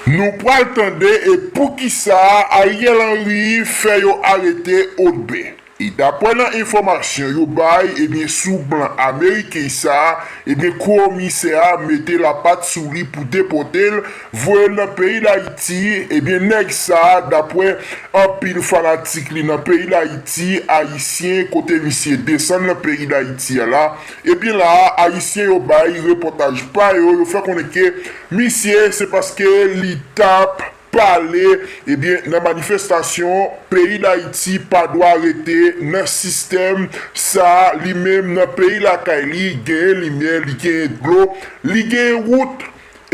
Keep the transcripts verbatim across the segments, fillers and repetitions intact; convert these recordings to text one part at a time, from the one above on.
Nou pral tande e poukisa Ariel Henry fè yo arete Odbè. E dapwè nan enfòmasyon yo bay, ebyen sou blan ameriken sa, ebyen komisè a mete lapat sou li pou depòte l, voye l nan peyi Dayiti, ebyen nèg sa, dapwè anpil fanatik li nan peyi Dayiti, ayisyen, kote misye desann nan peyi Dayiti a la, ebyen la a, ayisyen yo bay repòtaj pa yo, yo fè konnen ke misye, se paske li t ap pale, ebyen, nan manifestasyon, peyi Dayiti pa dwa rete nan sistèm sa, li menm nan peyi lakay li, genyen limyè, li genyen dlo, li genyen wout.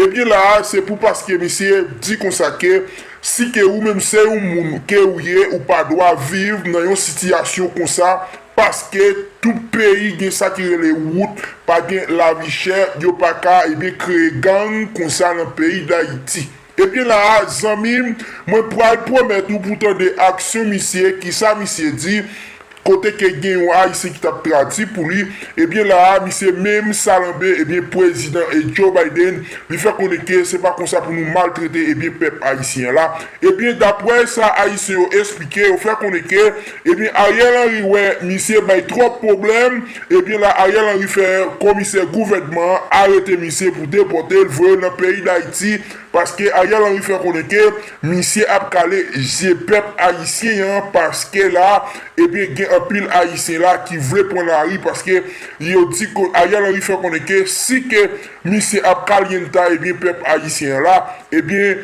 Ebyen la a, se pou paske misye di konsa ke si ke ou menm se yon moun ke ou ye, ou pa dwa viv nan yon sitiyasyon konsa, paske tout peyi gen sa ki rele wout, pa gen lavi chè, yo pa ka, ebyen, kreye gang konsa nan peyi Dayiti. Ebyen la a, zanmi m, mwen pral pwomèt ou pou tande aksyon misye, kisa misye di, kote ke gen yon ayisyen ki t ap tradui pou li, ebyen la a, misye menm salanbe, ebyen, prezidan e Joe Biden, li fè konnen ke se pa konsa pou nou maltrete, ebyen, pèp ayisyen an la. Ebyen, dapwè sa ayisyen yo esplike, yo fè konnen ke, ebyen, Ariel Henry wè misye bay twòp pwoblèm, ebyen la, Ariel Henry fè komisè gouvènman an arete misye pou depòte l, voye l nan peyi Dayiti, paske Ariel Henry fè konnen ke misye ap kale je pèp ayisyen an, paske la, ebyen, gen anpil ayisyen la ki vle pran lari, paske yo di ke Ariel Henry fè konnen ke si ke misye ap kalyenta, ebyen, pèp ayisyen an la, ebyen,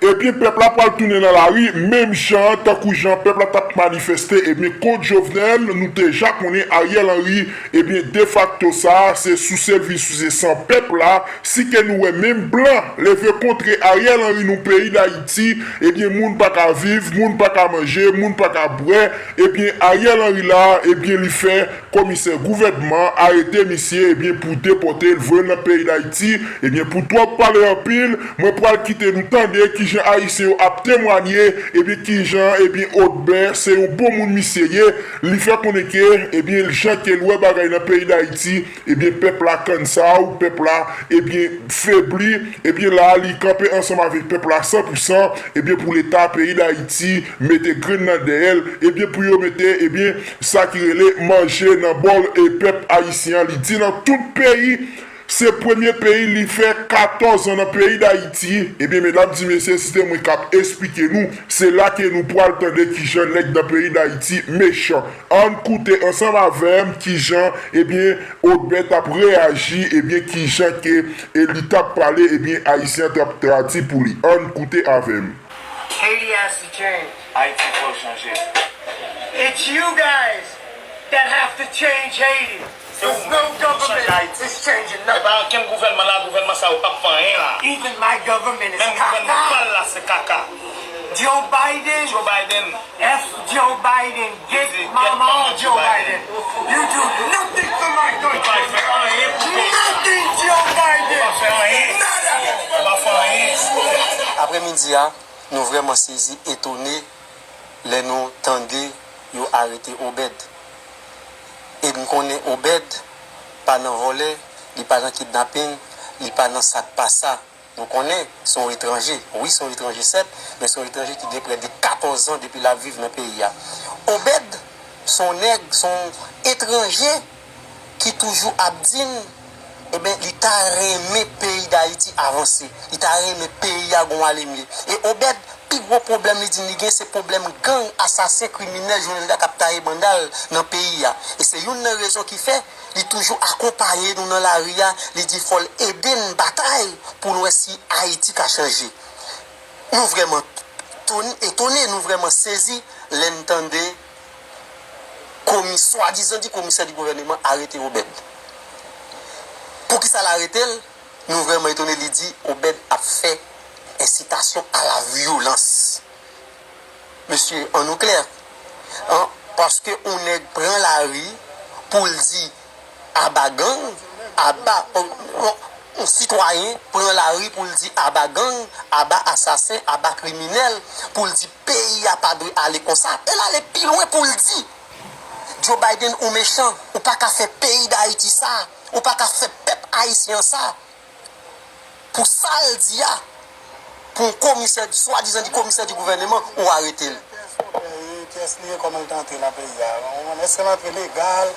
ebyen, pèp la pral tounen nan lari, menm jan, tankou jan pèp la t ap manifeste, ebyen, kont Jovenel, nou te ja konnen Ariel Henry, ebyen, defakto sa, se souse l vin souse san pèp la, si ke nou wè menm blan leve kontre Ariel Henry nou peyi Dayiti, ebyen, moun pa ka viv, moun pa ka manje, moun pa ka bwè, ebyen, Ariel Henry la, ebyen, li fè komisè gouvènman arete misye, ebyen, pou depòte l, voye l nan peyi Dayiti, ebyen, pou twòp pale anpil, mwen pral kite nou tande kijan ayisyen yo ap temwanye, ebyen, kijan, ebyen, Odbè, se yon bon moun misye ye, li fè konnen ke, ebyen, jan ke l wè bagay nan peyi Dayiti, ebyen, pèp la kannsaw, pèp la, ebyen, febli, ebyen, la, li kanpe ansanm avèk pèp la san pou san, ebyen, pou Leta peyi Dayiti mete grenn nan dèyè l, ebyen, pou yo mete, ebyen, sa ki rele manje nan bòl e pèp ayisyen an. Li di nan tout peyi, se premye peyi li fè katòz an nan peyi Dayiti. Ebyen, medam, ti mesye, si se mwen k ap esplike nou, se la ke nou pral tande kijan nèg nan peyi Dayiti mechan. Ann koute ansanm avè m kijan, ebyen, Odbè t ap reyaji, ebyen, kijan ke, e li t ap pale, ebyen, ayisyen an t ap tradui pou li. Ann koute avè m. Haiti has to change. Ayiti fò l chanje. It's you guys that have to change Haiti. Se ou menm ki pou chanje Ayiti. Is changing nothing. E pa okenn gouvènman la, gouvènman sa yo p ap fè anyen la. Even my government is kaka. Menm gouvènman pa l la se kaka. Joe Biden. Joe Biden. F Joe Biden. Get mama Joe Biden. You do nothing for my country. Ou pa fè anyen pou peyi sa. Nothing, Joe Biden. Ou pa fè anyen. Nada. Ou pa fè anyen. Aprèmidi a, nou vrèman sezi, etone lè nou tande yo arete Obed. E n konnen Obed pa nan vòlè, li pa nan kidnaping, li pa nan sa k pa sa. Nou konnen se yon etranje. Wi, se yon etranje, sèt, men se yon etranje ki gen prè de katòz an depi l ap viv nan peyi a. Obed, se yon nèg, se yon etranje ki toujou ap di n, ebyen, li ta renmen peyi Dayiti avanse. Li ta renmen peyi a gon ale mye. E Obed, pi gwo pwoblèm li di n li gen, se pwoblèm gang, asasen, kriminèl, jounen jodi a k ap taye banda l nan peyi a. E se youn nan rezon ki fè li toujou akonpaye nou nan lari a, li di fò l ede n batay pou n wè si Ayiti ka chanje. Nou vrèman ton-, etone, nou vrèman sezi lè n tande komi-, swadizan di komisè di gouvèneman arete Obed. Poukisa l arete l? Nou vrèman etone, li di Obed ap fè ensitasyon a la vyolans. Mesye, ann nou klè. An, paske yon nèg pran lari pou l di aba gang, aba, yon, yon, yon sitwayen pran lari pou l di aba gang, aba asasen, aba kriminèl, pou l di peyi a pa dwe ale konsa. E l ale pi lwen pou l di, Joe Biden, ou mechan, ou pa ka fè peyi Dayiti sa, ou pa ka fè pèp ayisyen an sa. Pou sa l di a, pou yon komisè, swadizan di komisè di gouvèneman, ou arete l. Kiyès li ye, kòman l te antre nan peyi a? Èske l antre legal?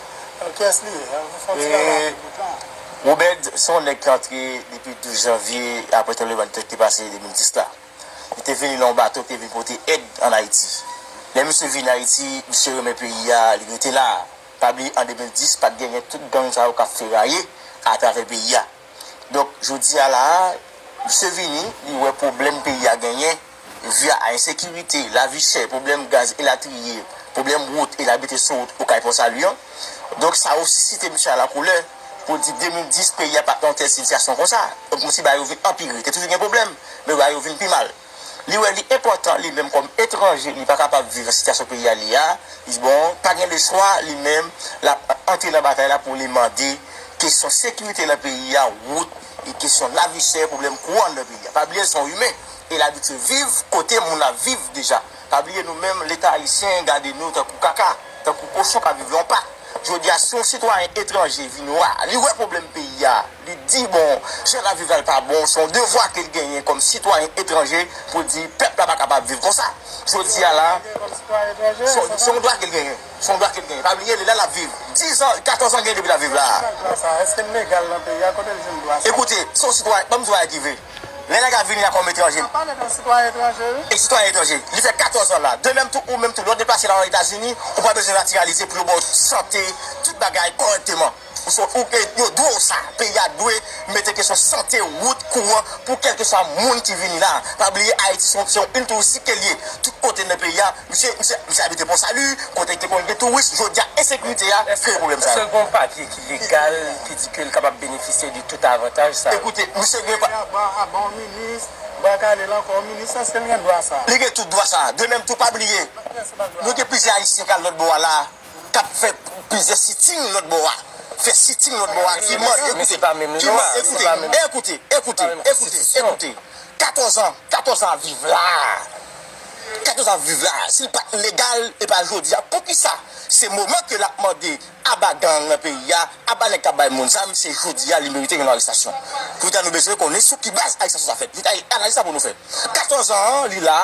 Kiyès li ye? Fè yon ti bagay pou tan. Wobèd se yon nèg ki antre depi douz janvye apre tranblemanntè ki te pase de mil dis la. Li te vini nan yon bato ki te vin pote èd ann Ayiti. Lè misye vin Ayiti, misye renmen peyi a, li rete la. Pa bliye an de mil dis pa t genyen tout gang sa yo k ap feraye atravè peyi a. Donk, jodi a la a, misye vini, li wè pwoblèm peyi a genyen, vi a, ensekirite, lavi chè, pwoblèm gaz elatriye, pwoblèm wout, e l abite sou wout Okay Pòsali an. Donk, sa yo sisite misye a lakolè pou l di de mil dis peyi a pa t nan yon tèl sitiyasyon konsa. Donk, kòmsi bagay yo vin anpire. Te toujou gen pwoblèm, men bagay yo vin pi mal. Li wè li enpòtan, li menm kòm etranje, li pa kapab viv nan sitiyasyon peyi a li a. Li di, bon, pa gen lechwa, li menm, l ap antre nan batay la pou li mande kesyon sekirite nan peyi a, wout, e kesyon lavi chè, pwoblèm kouran nan peyi a. Pa bliye, l se yon imen, e l abitye viv kote moun ap viv deja. Pa bliye, nou menm, Leta ayisyen gade nou tankou kaka, tankou kochon k ap viv nan yon pak. Jodi a, si yon sitwayen etranje vin wa, li wè pwoblèm peyi a, li di, bon, jan n ap viv la, l pa bon, se yon devwa ke l genyen kòm sitwayen etranje pou l di, pèp la pa kapab viv konsa. Jodi a la, se yon dwa ke l genyen. Se yon dwa ke l genyen. Pa bliye, li la l ap viv. Diz an, katòz an genyen depi l ap viv la a. Èske l legal nan peyi a? Kote l jwenn dwa sa? Ekoute, se yon sitwayen, ban m di w bagay ki vre. Lè nèg la vini la kòm etranje. N ap pale de yon sitwayen etranje, wi. E sitwayen etranje. Li fè katòz an la. De menm tou, ou menm tou, lè w deplase la nan Etazini, ou pa bezwen natiralize pou yo ba w sante, tout bagay kòrèkteman. Ou se, ou, e, yo dwe w sa. Peyi a dwe mete kesyon sante, wout, kouran pou kèlkeswa moun ki vini la. Pa bliye, Ayiti se yon, se yon il touristik ke l ye. Tout kote nan peyi a, Misye, misye, misye abite Pò Sali, kote ki te konn gen touris, jodi a ensekirite a kreye pwoblèm sa yo. Èske l gen yon papye ki legal ki di ke l kapab benefisye de tout avantaj sa yo? Ekoute, misye gen pa. Aba, aba yon minis, bwa kale l ankò yon minis, èske l gen dwa sa? Li gen tout dwa sa. De menm tou, pa bliye, nou gen plizyè Ayisyen k al lòt bò a la, k ap fè plizyè sitting lòt bò a. Fè sitting lòt bò a, ki mande, ekoute, ki mande, ekoute, ekoute, ekoute, ekoute, ekoute. Katòz an, katòz an ap viv la. Katòz an ap viv la. Si l pa t legal, epa jodi a, poukisa se moman ke l ap mande aba gang nan peyi a, aba nèg k ap bay moun zam, se jodi a li merite yon arestasyon? Poutèt nou bezwen konnen sou ki baz arestasyon sa fèt. Analiz sa pou nou fè. Katòz an an, li la,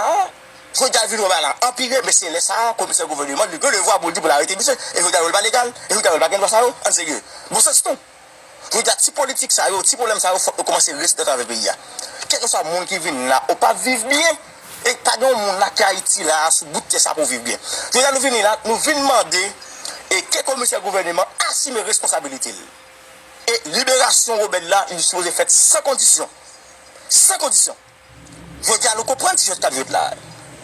jodi a l vin wè bagay la anpire, men se lè sa a, komisè gouvèneman, li gen devwa pou l di pou l arete misye. E jodi a, wè l pa legal, e jodi a, wè l pa gen dwa sa yo, ann serye. Bon sans nou. Jodi a, ti politik sa yo, ti pwoblèm sa yo, fòk yo kòmanse rezoud atravè peyi a. Kèlkeswa moun ki vin la, ou p ap viv byen. E pa gen yon moun la ki Ayiti la, sou bout tè sa pou w viv byen. Jodi a, nou vini la, nou vin mande e ke komisè gouvèneman asime responsabilite l. E liberasyon Wobèd la, li sipoze fèt san kondisyon. San kondisyon. Jodi a, nou konprann ti jwèt k ap jwèt la.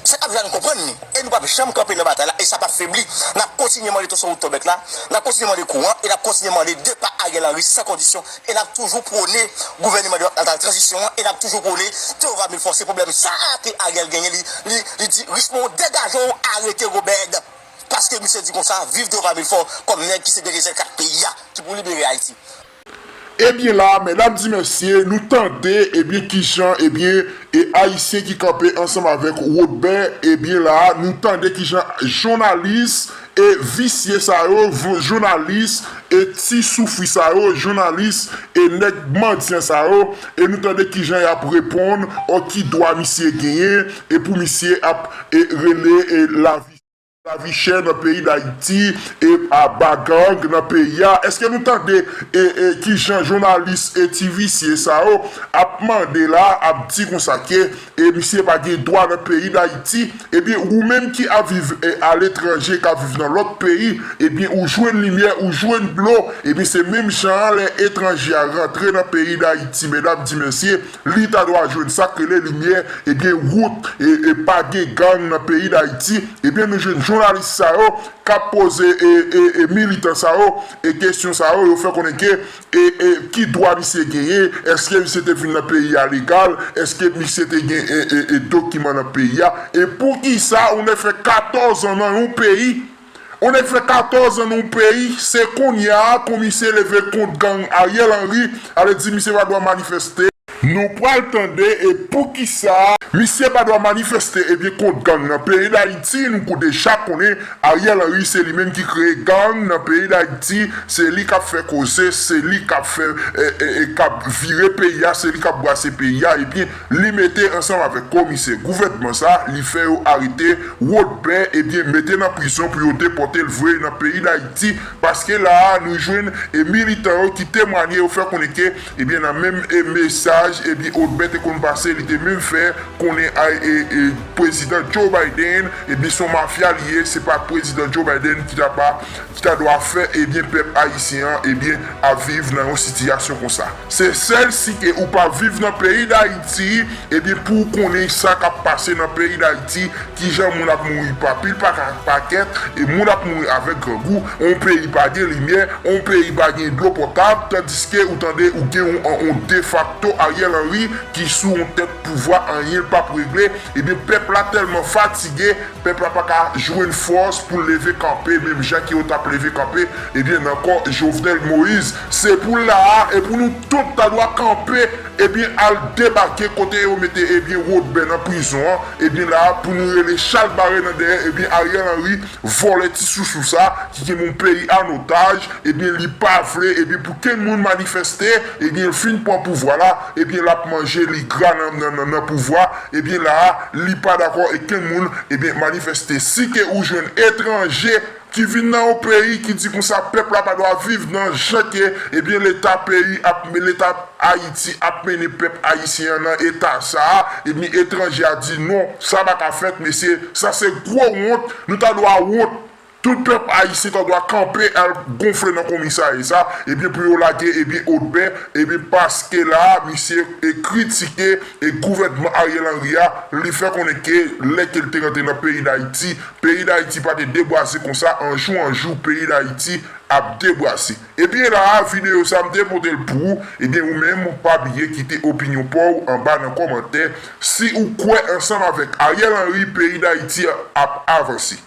Sa k ap jwèt la, nou konprann li. E nou p ap janm kanpe nan batay la, e sa p ap febli. N ap kontinye mande to sou wout to bèk la, n ap kontinye mande kouran, e n ap kontinye mande depa Ariel Henry san kondisyon. E n ap toujou pwone gouvèneman de tranzisyon an, e n ap toujou pwone Théova Milfort. Se pwoblèm sa a ke Ariel genyen, li, li, li di, Richemond, degaje w, arete Wobèd. Paske misye di konsa, viv Théova Milfort kòm nèg ki se dènye zèl kat peyi a, ki pou libere Ayiti. Ebyen la, medam di mesye, nou tande, ebyen, kijan, ebyen, e Ayisyen ki kanpe ansanm avèk Wobè, ebyen la, nou tande kijan jounalis e visye sa yo, vo-, jounalis e ti soufri sa yo, jounalis e nèg mandyan sa yo, e nou tande kijan y ap reponn, o ki dwa misye genyen, e pou misye ap, e rele, e lavi. Lavi chè nan peyi Dayiti, e aba gang nan peyi a. Èske nou tande, e, e, kijan jounalis e ti visye sa yo ap mande la, ap di konsa ke, e, misye pa gen dwa nan peyi Dayiti? Ebyen, ou menm ki ap viv, e, aletranje, k ap viv nan lòt peyi, ebyen, ou jwenn limyè, ou jwenn dlo, ebyen, se menm jan an lè etranje a rantre nan peyi Dayiti, medam di mesye, li ta dwa jwenn sa k rele limyè, ebyen, wout, e, e pa gen gang nan peyi Dayiti, ebyen, nou jwenn jounalis sa yo k ap poze, e, e, e militan sa yo, e kesyon sa yo, yo fè konnen ke, e, e ki dwa misye genyen, èske misye te vin nan peyi a legal, èske misye te gen, e, e, e dokiman nan peyi a, e poukisa ou nèk fè katòz an nan yon peyi, ou nèk fè katòz an nan yon peyi, se kounye a, komisè leve kont gang Ariel Henry, ale di misye pa dwa manifeste. Nou pral tande e poukisa misye pa dwa manifeste ebyen kont gang nan peyi Dayiti. Nou deja konnen Ariel Henry se li menm ki kreye gang nan peyi Dayiti, se li k ap fè koze, se li k ap fè e, e, e, k ap vire peyi a, se li k ap brase peyi a, ebyen li mete ansanm avèk komisè gouvènman sa, li fè yo arete Rodbè, ebyen mete nan prizon pou yo depòte l voye nan peyi Dayiti, paske la a nou jwenn e militan yo ki temwanye, yo fè konnen ke ebyen nan menm e mesaj ebyen Rodbè te konn pase, li te menm fè konnen a e, e prezidan Joe Biden ebyen se yon mafya li ye, se pa prezidan Joe Biden ki ta pa ki ta dwa fè ebyen pèp ayisyen an ebyen ap viv nan yon sitiyasyon konsa. Se sèl si ke ou pa viv nan peyi Dayiti ebyen pou w konnen sa k ap pase nan peyi Dayiti, kijan moun ap mouri pa pil pa pakèt, e moun ap mouri avèk grangou, yon peyi pa gen limyè, yon peyi pa gen dlo potab, tandiske ou tande ou gen yon, yon defakto Ariel Henry ki sou yon tèt pouvwa, anyen l p ap regle, ebyen pèp la tèlman fatige, pèp la pa ka jwenn fòs pou l leve kanpe menm jan ke yo t ap leve kanpe ebyen nan kò Jovenel Moïse. Se pou la a e pou nou tout ta dwa kanpe ebyen al debake kote yo mete ebyen Rodbè nan prizon an, ebyen la a pou nou rele chalbare nan dèyè ebyen Ariel Henry, vòlè ti sousou sa ki gen yon peyi an otaj, ebyen li pa vle ebyen pou kenn moun manifeste, ebyen l fin pran pouvwa la, ebyen l ap manje li gra nan, nan, nan, nan pouvwa, ebyen la a li pa dakò e kenn moun ebyen manifeste. Si ke ou jwenn etranje ki vin nan yon peyi ki di konsa pèp la pa dwa viv nan jan ke ebyen leta peyi ap leta Ayiti ap mennen pèp ayisyen an nan eta sa a, ebyen etranje a di non, sa pa ka fèt mesye, sa se gwo wont, nou ta dwa wont. Tout pèp ayisyen ta dwa kanpe al gonfle nan komisarya sa ebyen pou yo lage ebyen Rodbè, ebyen paske la a misye e kritike e gouvènman Ariel Henry a, li fè konnen ke lè ke l te rantre nan peyi Dayiti, peyi Dayiti pa te debwaze konsa, an jou an jou peyi Dayiti ap debwaze. Ebyen la a videyo sa m te pote l pou ou, ebyen ou menm pa bliye kite opinyon pa w anba nan kòmantè. Si ou kwè ansanm avèk Ariel Henry peyi Dayiti ap avanse.